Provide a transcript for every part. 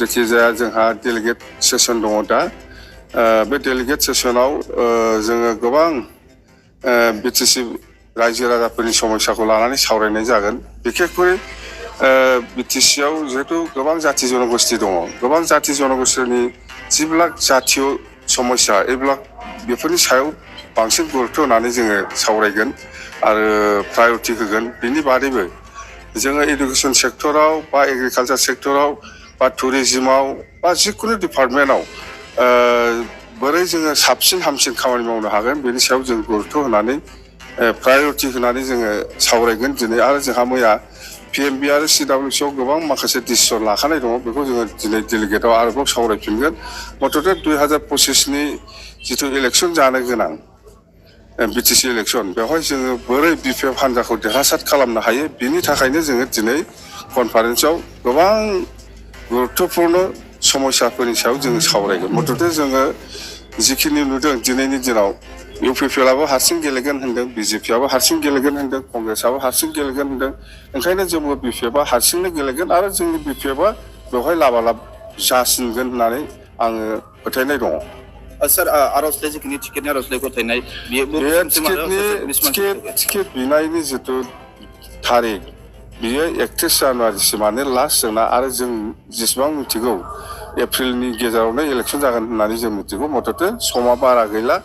जायखिजाया जोंहा delegate session दङ दा बे डेलिगेट सेसनाव जोङो गोबां बिटिसि रायजो राजाफोरनि समस्याखौ लानानै सावरायनाय जागोन बिखेखयै बिटिसिआव जिहेतु गोबां जाति जनगोष्ठी दङ गोबां जाति जनगोष्ठीनि जिबिलाक जातीय समस्या एब्ला बेफोरनि सायाव बांसिन गुरुत्व होनानै जोङो सावरायगोन आरो प्रायोरिटी होगोन बिनि बादैबो जोङो एडुकेशन सेक्टराव बा एग्रिकालचार सेक्टराव बा टुरिज्माव बा जिखुनु डिपार्टमेन्टआव बोरै जोङो साबसिन हामसिन खामानि मावनो हागोन बेनि सायाव जों गुरुत्व होनानै प्रायोरिटी होनानै जोङो सावरायगोन दिनै आरो जोंहा मैया पिएमबि आरो सिडब्लिउसिआव गोबां माखासे डिसिसन लाखानाय दङ बेखौ जोङो दिनै डेलिगेटआव आरोबाव सावरायफिनगोन मथथे 2025नि जिथु इलेक्सन जानो गोनां बिटिसि इलेक्सन बेवहाय जोङो बोरै बिपिएफ हान्जाखौ देरहासार खालामनो हायो बिनि थाखायनो जोङो दिनै कनफारेन्सआव गोबां गुरुत्वपूर्ण समस्याफोरनि सायाव जोङो सावरायगोन मथथे जोङो जिखिनि नुदों दिनैनि दिनाव इउपिपिएलआबो हारसिं गेलेगोन होनदों बिजेपिआबो हारसिं गेलेगोन होनदों कंग्रेसआबो हारसिं गेलेगोन होनदों ओंखायनो जोंबो बिपिएफआ हारसिंनो गेलेगोन आरो जोंनि बिपिएफआ बेवहाय लाबालाब जासिनगोन होननानै आङो फोथायनाय दङ सर आर'जलाइ जिखिनि टिकेटनि आर'जलाइ गथायनाय टिकेट बिनायनि जिथु थारिख बियो 31 जानुवारिसिमानो लास्ट जोंना आरो जों जेसेबां मिथिगौ एप्रिलनि गेजेरावनो इलेक्सन जागोन होननानै जों मिथिगौ मथथे समा बारा गैला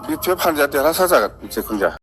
बिपिएफ हान्जाया देरहासार जागोन जिखुनु जाया